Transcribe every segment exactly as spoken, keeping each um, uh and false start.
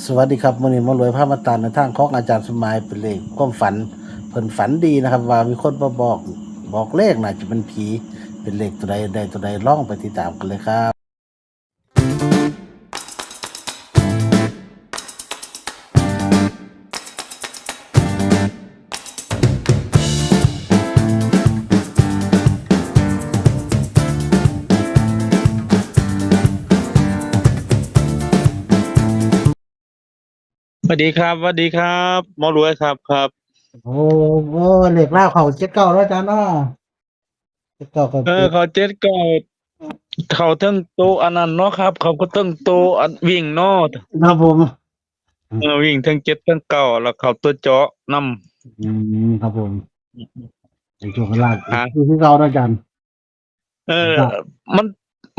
สวัสดีครับ มื้อนี้หมอรวยพามาตามแนวทางของอาจารย์สมหมาย เป็นเลขความฝัน เพิ่นฝันดีนะครับ ว่ามีคนมาบอก บอกเลข น่าจะเป็นผี เป็นเลขตัวใด ได้ตัวใด ลองไปติดตามกันเลยครับ สวัสดีครับ สวัสดีครับ หมอรวยครับ ครับ โอ้ โอ้ เลขลาวเข้าเจ็ดเก้าแล้วอาจารย์เนาะ เจ็ดเก้าก็ เออ เข้าเจ็ดเก้า เข้าทั้งโตอันนั้นเนาะครับ เข้าก็ทั้งโตอันวิ่งเนาะ ครับผม เออ วิ่งทั้งเจ็ดทั้งเก้า แล้วเข้าตัวเจาะนำ อืม ครับผม ให้โชคให้ลาภ อ่ะ คือ คือเก่าเนาะอาจารย์ เออ ครับ มัน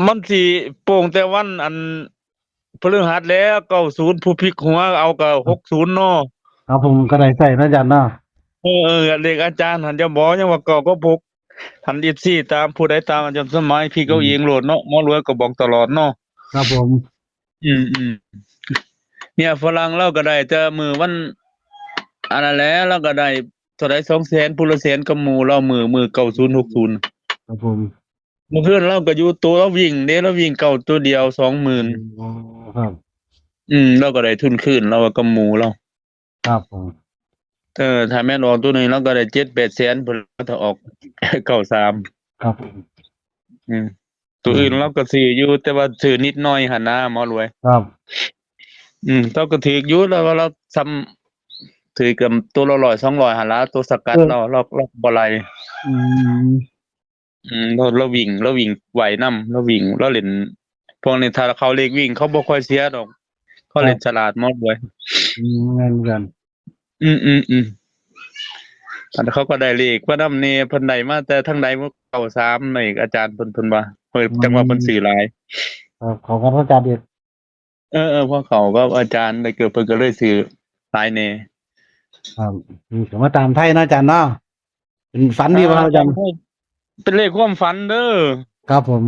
มันสิโป่งแต่วันอันพฤหัสแล้ว เก้าศูนย์ ผู้พลิกหัวเอาก็ หกศูนย์ เนาะ ครับผม ก็ได้ใส่เนาะอาจารย์เนาะ เออ เออ เลขอาจารย์หันจะบอกยังว่า เก้ากับหก หัน เอฟซี ตาม ผู้ใดตามอาจารย์สมหมายพลิกเอา อืม เองโลดเนาะ หมอรวยก็บอกตลอดเนาะ ครับผม อืม อืม เนี่ย ฝรั่งลาวก็ได้แต่มื้อวัน อันนั้นแหละ ลาวก็ได้เท่าใด สองแสน ผู้ละแสนกับหมู่ลาว มื้อ มื้อ เก้าศูนย์ หกศูนย์ ครับผม เมื่อคืนลาวก็อยู่ ตัวลาววิ่งเด้ ลาววิ่งเก้าตัวเดียว สองหมื่น อ๋อ ครับ อืม ลาวก็ได้ทุนคืน ลาวว่ากับหมู่ลาว ครับผม เออ ถ้าแม่นออกตัวนี้ ลาวก็ได้เจ็ดแปดแสนพุ้น ถ้าออก เก้าสาม ครับผม อืม ตัวอื่น อืม ลาวก็ซื้ออยู่ แต่ว่าซื้อนิดหน่อยหั้นนะ หมอรวย ครับ อืม ลาวก็ถืกอยู่ ลาวว่าลาวซ้ำ ถืกกับตัวละร้อยสองร้อยหั้นล่ะ ตัวสกัด เออ ลาว ลาว ลาวบ่ไล่ อืม อืม ลาว ลาววิ่ง ลาววิ่งไวนำ ลาววิ่ง ลาวเล่น พวกนี้ถ้าเขาเลขวิ่ง เขาบ่ค่อยเสียดอก เขาเล่น ครับ ฉลาด หมอรวย อืม แม่นกัน อืม อืม อืม อันเขาก็ได้เลขมานำแน่ เพิ่นได้มาแต่ทางใด เก้าสาม นี่ อาจารย์เพิ่น เพิ่นว่า เพิ่น อืม จั่งว่าเพิ่นซื้อหลาย ครับ ขอบคุณอาจารย์อีก เออ เออ พวกเขาก็อาจารย์ได้เกิด เพิ่นก็เลยซื้อหลายแน่ ครับ อืม ก็มาตามไทยเนาะอาจารย์เนาะ เป็นฝันดีบ่ครับอาจารย์ อ่า ตามไทย เป็นเลขความฝันเด้อ ครับผม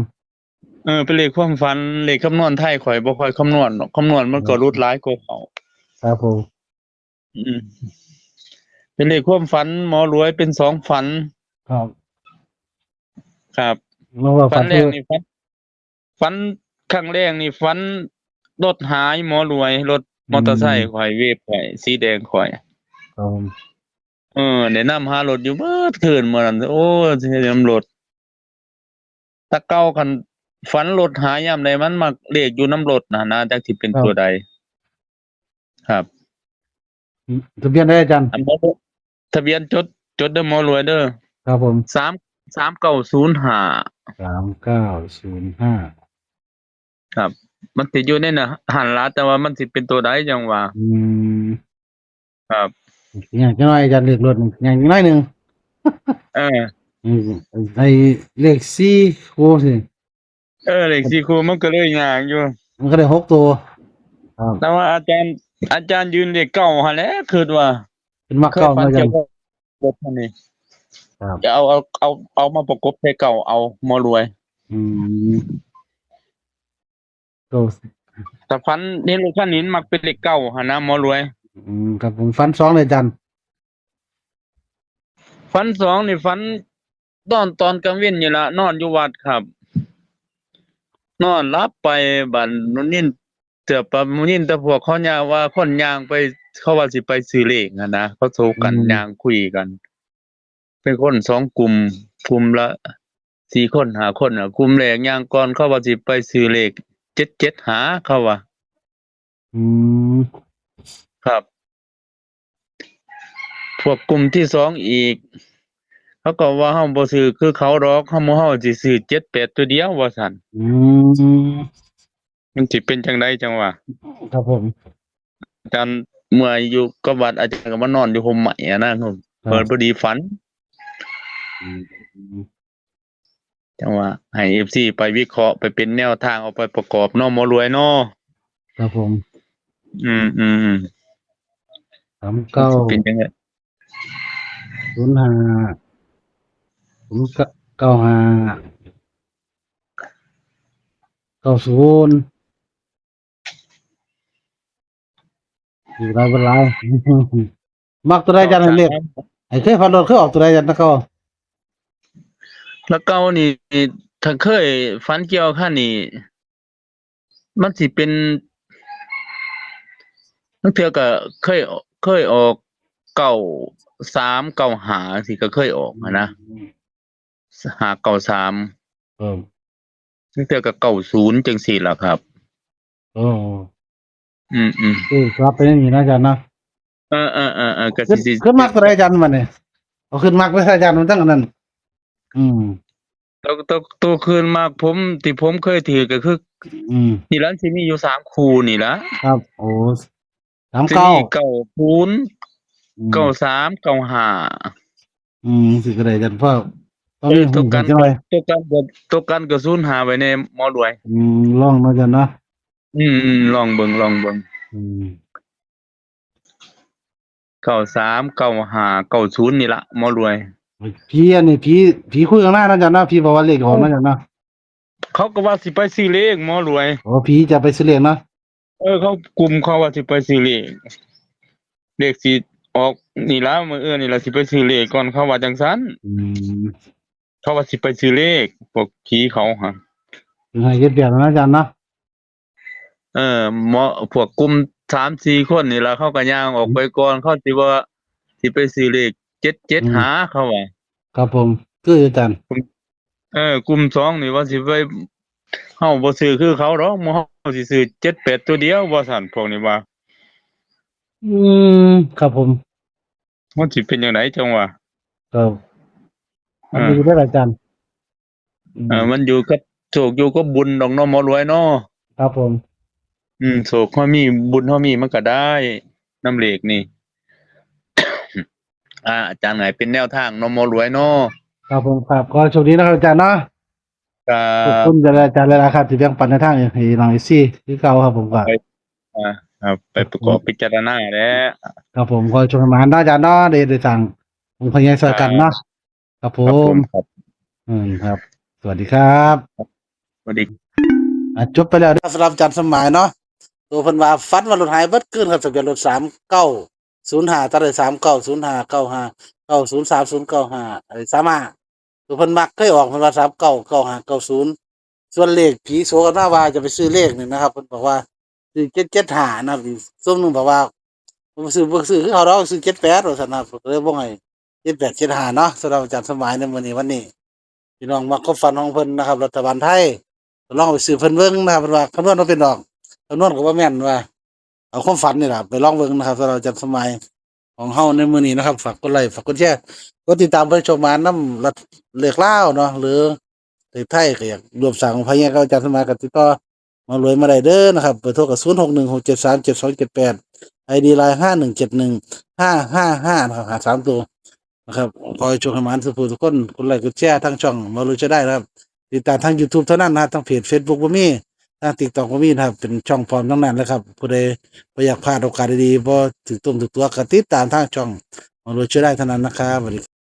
เออ เป็นเลขความฝัน เลขคำนวณไทยข้อยบ่ค่อยคำนวณดอก คำนวณมันก็ อืม หลุดหลายกว่าเขา ครับผม อืม เป็นเลขความฝัน หมอรวยเป็นสองฝัน ครับ ครับ เมื่อว่า ฝัน ฝันแรก คือ นี่ ฝัน ฝันครั้งแรกนี่ฝันรถหาย หมอรวย รถมอเตอร์ไซค์ อืม ข้อย เวฟข้อย สีแดงข้อย ครับผม เออ ได้นำหารถอยู่เบิดคืนมื้อนั้น โอ้ย สิเฮ็ดหยังรถ แต่เก่าคันฝันรถหายยามใด มันมักเลขอยู่นำรถน่ะนะ จักสิเป็น ครับ ตัวใด ครับ อืม ทะเบียนได้อาจารย์ อันบ่ ทะเบียนจด จดเด้อหมอรวยเด้อ ครับผม สาม สามเก้าศูนย์ห้า สามเก้าศูนย์ห้า ครับ มันสิอยู่ในน่ะ หั้นล่ะ แต่ว่ามันสิเป็นตัวใดจั่งว่า อืม ครับ ยากจักหน่อยอาจารย์ เลขรถนี่ ยากจักหน่อยหนึ่ง เออ อืม ไอ้เลขสี่คู่สิ เออ เลขสี่คู่มันก็เลยยากอยู่ มันก็ได้หกตัว ครับ แต่ว่าอาจารย์ อาจารย์ยืนเลขเก้าหั้นแหละ คิดว่า เป็นมัก คิด เก้า ฝัน เหมือนกัน เกี่ยวกับรถคันนี้ ครับ จะเอา เอา เอา เอามาประกบใส่เก้าเอา หมอรวย อืม เก้า แต่ฝันเห็นรถคันนี้มันมักเป็นเลขเก้าหั้นนะ หมอรวย อืม ครับผม ฝันสองเลยอาจารย์ ฝันสองนี่ฝัน นอนตอนกลางเว็นนี่ล่ะ นอนอยู่วัดครับ นอนหลับไป บัดยินแต่ปะ ยินแต่พวกเขาย่างว่าคนย่างไป เขาว่าสิไปซื้อเลขหั้นนะ เขาโทรกัน อืม ย่างคุยกัน เป็นคนสองกลุ่ม กลุ่มละสี่คนห้าคนน่ะ กลุ่มแรกย่างก่อน เขาว่าสิไปซื้อเลขเจ็ดเจ็ดห้า เขาว่า อืม ครับ พวกกลุ่มที่สองอีก เขาก็ว่า "เฮาบ่ซื้อคือเขาดอก เฮา หมู่เฮาสิซื้อเจ็ดแปดตัวเดียว" ว่าซั่น อืม มันสิเป็นจั่งใดจั่งว่า ครับผม อาจารย์เมื่อยอยู่กับวัด อาจารย์ก็มานอนอยู่ฮ่มไม้อะนะ ครับ เพิ่นพอดีฝัน อืม จั่งว่าให้ เอฟซี ไปวิเคราะห์ ไปเป็นแนวทาง เอาไปประกอบเนาะ หมอรวยเนาะ ครับผม อืม อืม อืม สามเก้า สิเป็นจั่งใด ศูนย์ห้า ศูนย์เก้าห้า เก้าศูนย์ ถือหลายเป็นหลาย มักตัวใดอาจารย์ ให้เลข ให้เคยฝันโดน เคยออกตัวใดอาจารย์นะเก่า แล้วเก่านี่ ถ้าเคยฝันเกี่ยวคันนี่ มันสิเป็น บางเทื่อก็เคย เคยออก เก้าสาม เก้าห้า สิก็เคยออกหั้นนะ ห้าเก้าสาม เออ บางเทื่อก็ เก้าศูนย์ จังซี่ล่ะครับ เออ อืมอืม เออ ครับ เป็นอย่างนี้นะอาจารย์นะ เออเออเออเออก็ ขึ้น สิ ขึ้นมักตัวใดอาจารย์มาเนี่ย เอาขึ้นมักไปใส่อาจารย์มันตั้งอันนั้น อืม ตัวตัวตัวคืนมากผม ที่ผมเคยถือก็คือ อืม นี่ละ สิมีอยู่สามคู่นี่ละ ครับ โอ้ สาม สิ เก้า มี เก้าศูนย์ อืม เก้าสาม เก้าห้า อืม สิก็ได้อาจารย์พ่อ ก็ เอ มี อ ตัวกัน จังเลย ตัวกันก็ตัวกันก็ศูนย์ห้าไว้ในหมอรวย อืม ลองมาอาจารย์เนาะ อืมอืมลองเบิ่งลองเบิ่ง อืม เก้าสาม เก้าห้า เก้าศูนย์ นี่ละหมอรวย ผีอันนี้ ผี ผีคุยข้างหน้านะอาจารย์นะ ผีบอกว่าเลขออกนะอาจารย์นะ เขาก็ว่าสิไปซื้อเลขหมอรวย โอ้ ผีจะไปซื้อเลขเนาะ เออ เขากลุ่มเขาว่าสิไปซื้อเลข เลขสิออกนี่ละมื้ออื่นนี่ละสิไปซื้อเลขก่อน เขาว่าจังซั่น อืม เขาว่าสิไปซื้อเลข พวกผีเขาฮะ ถึงให้เจ็ดแปดแล้วนะอาจารย์เนาะ เออ หมอ พวกกลุ่มสามสี่คนนี่ละ เขาก็ย่างออกไปก่อน เขาสิว่าสิไปซื้อเลขเจ็ดเจ็ดห้า เขาว่า ครับผม คืออาจารย์ เออ กลุ่มสองนี่ว่าสิไป เฮาบ่ซื้อคือเขาดอก หมู่เฮาสิซื้อเจ็ดแปดตัวเดียว ว่าซั่น พวกนี้ว่า อืม ครับผม มันสิเป็นจั่งใดจั่งว่า ครับ เออ มันอยู่ได้อาจารย์ อืม เออ มันอยู่กับโชคอยู่กับบุญดอกเนาะหมอรวยเนาะ ครับผม อืม โชคเฮามีบุญเฮามีมันก็ได้นำเลขนี่ อ่า อาจารย์ให้เป็นแนวทางเนาะหมอรวยเนาะ ครับผม ครับ ขอให้โชคดีนะครับอาจารย์เนาะ ครั ขอบบ คุณอาจารย์หลายๆครับ ที่แบ่งปันแนวทางให้น้องเอฟซี คือเก่าครับผมก็ อ่า ครับ ไปประกอบพิจารณาแล้ว ครับผม ขอให้โชคดีมานเนาะอาจารย์เนาะ ได้ ได้สั่งองค์พญาซอยกันเนาะ ครับผ ครับผม มครับ อืม ครับ สวัสดีครับ สวัสดี อ่ะ จบไปแล้วนะครับ สำหรับอาจารย์สมหมายเนาะ ตัวเพิ่นว่าฝันว่ารถหายเบิดคืนครับ ทะเบียนรถ สามเก้าศูนย์ห้า ตัดได้ สามเก้าศูนย์ห้า เก้าห้า เก้าศูนย์ สามศูนย์ เก้าห้า อะไรสามห้า ตัวเพิ่นมักเคยออกเพิ่นว่า สามเก้า เก้าห้า เก้าศูนย์ ส่วนเลขผีโสกันมาว่าจะไปซื้อเลขนี่นะครับ เพิ่นบอกว่าซื้อ เจ็ดเจ็ดห้า นะครับ อีกซุมหนึ่งบอกว่า บ่ซื้อ บ่ซื้อคือเขาดอก ซื้อ เจ็ดแปด ว่าซั่นนะครับ ก็เลยบ่ให้ เจ็ดแปด เจ็ดห้า เนาะ สำหรับอาจารย์สมหมายในมื้อนี้วันนี้ พี่น้องมักความฝันของเพิ่นนะครับ รัฐบาลไทย ก็ลองไปซื้อเพิ่นเบิ่งนะครับ เพิ่นว่าคำนวณบ่เป็นดอก คำนวณก็บ่แม่นว่า เอาความฝันนี่ล่ะไปลองเบิ่งนะครับ สำหรับอาจารย์สมหมายของเฮาในมื้อนี้นะครับ ฝากกดไลค์ ฝากกดแชร์ กดติดตามเพื่อโชคมานำรัฐ เลขลาวเนาะ หรือเลขไทย ก็อยากร่วมสร้างองค์พญากับอาจารย์สมหมาย ก็ติดต่อหมอรวยมาได้เด้อนะครับ เบอร์โทรก็ ศูนย์หกหนึ่ง หกเจ็ดสาม เจ็ดสองเจ็ดแปด ไอดี ไลน์ ห้าหนึ่งเจ็ดหนึ่ง ห้าห้าห้า นะครับ หาสามตัวนะครับ ขอให้โชคให้หมานสุขทุกคน กดไลค์กดแชร์ทางช่องหมอรวยช่วยได้นะครับ ติดตามทาง YouTube เท่านั้นนะครับ ทางเพจ Facebook บ่มี ทาง TikTok บ่มีนะครับ เป็นช่องปลอมทั้งนั้นเลยครับ ผู้ใดบ่อยากพลาดโอกาสดีๆ บ่ถืกต้มถืกตั๋ว ก็ติดตามทางช่องหมอรวยช่วยได้เท่านั้นนะครับ สวัสดี